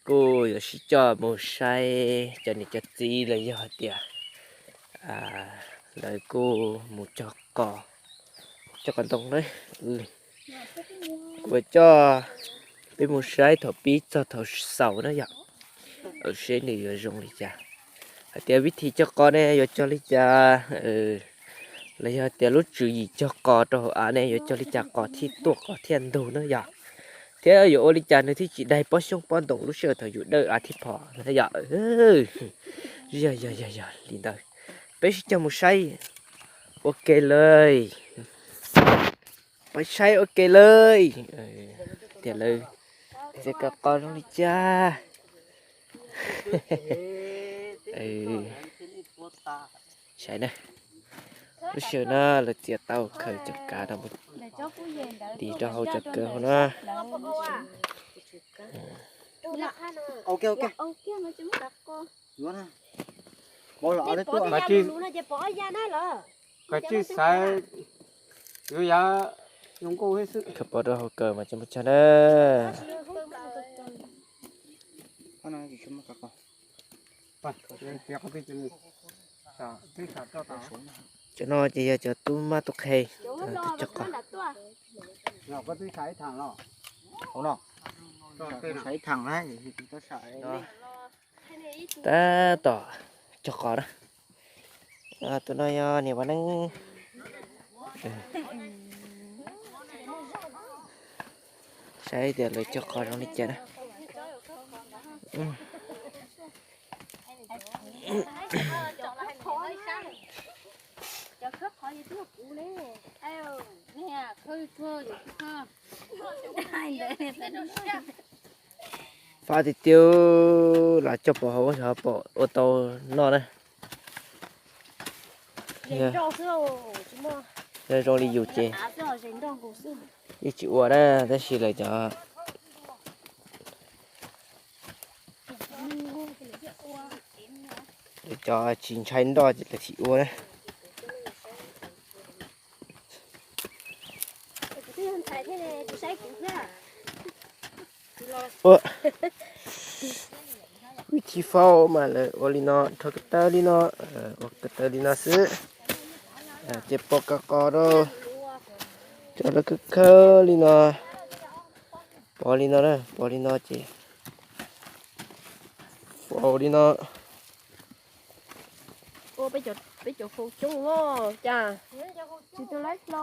kuj yuav sib coj mus saib cov niam cov txiv los yog hais tias lawv kuj mus cog qos, cog qos ntoo na. Kuv coj peb mus saib thaum pib txog thaum xaus na yom, seb nws yuav zoo li cas. Hais tias vib thib cog qos ne yuav cog li cas, los yog tias lub tswv yim cog qos rau hauv av ne yuav cog li cas qos thiaj tuaj qos thiaj ntug na yom, thiab yuav ua li cas nws thiaj tsis daig pob xyoob pob ntoo lub sij hawm thaum yus dawj av thib phom na yom. Yog yog yog yog li ntawd, peb sib coj mus saib ua ke lawm. Peb saib ua ke lawm, tias lawv txiav kaw qos zoo li cas. Saib na, lub sij hawm no lawv txiav tau khaws cov kav no mus tis rau hauv cov kaw hauv na. Koj tsis xaiv, yuav yav zoo nkauj thiab xwb. Khaws pov rau hauv kaw mas tsis muaj chaw na. Cov no ces yog cov tub mab tub qhe, tub cog qos. Tab tom cog qos na. Tus no yog niam Vaj Neeb. Saib tias lawv cog qos zoo li cas na. Fab tiag tiag, los cog pov hauv xyov pom ua tau noj na. Yog zoo li yus ces yeej tsis ua na, tab sis lawv cov, lawv cov tsis ntshai nroj ces lawv thiaj ua na. Ua vib thib faub mas lawv ua li no, rho ko taw li no, ua ko taw li no xwb. Ces pov kav qos rau, cov lawv khawb khawb li no, pov li no, pov li no ces faus li no. Peb cov faus coob os cas, tsis tau laib hlo,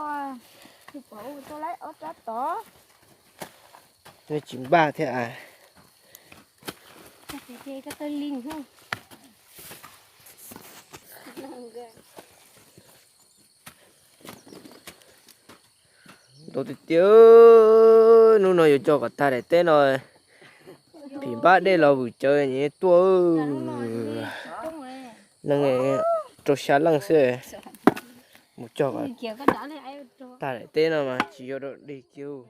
tsis pom tau laib ob rab tod. Tsis npaj thiab. Ntau tiag tiag, hnub no yuav cog kom tag daim teb no, phim npab dej los vwm cawv tuaj. Neeg rau xya leej xwb, mus cog kom tag daim teb no mas tsis yog dog dig kiag.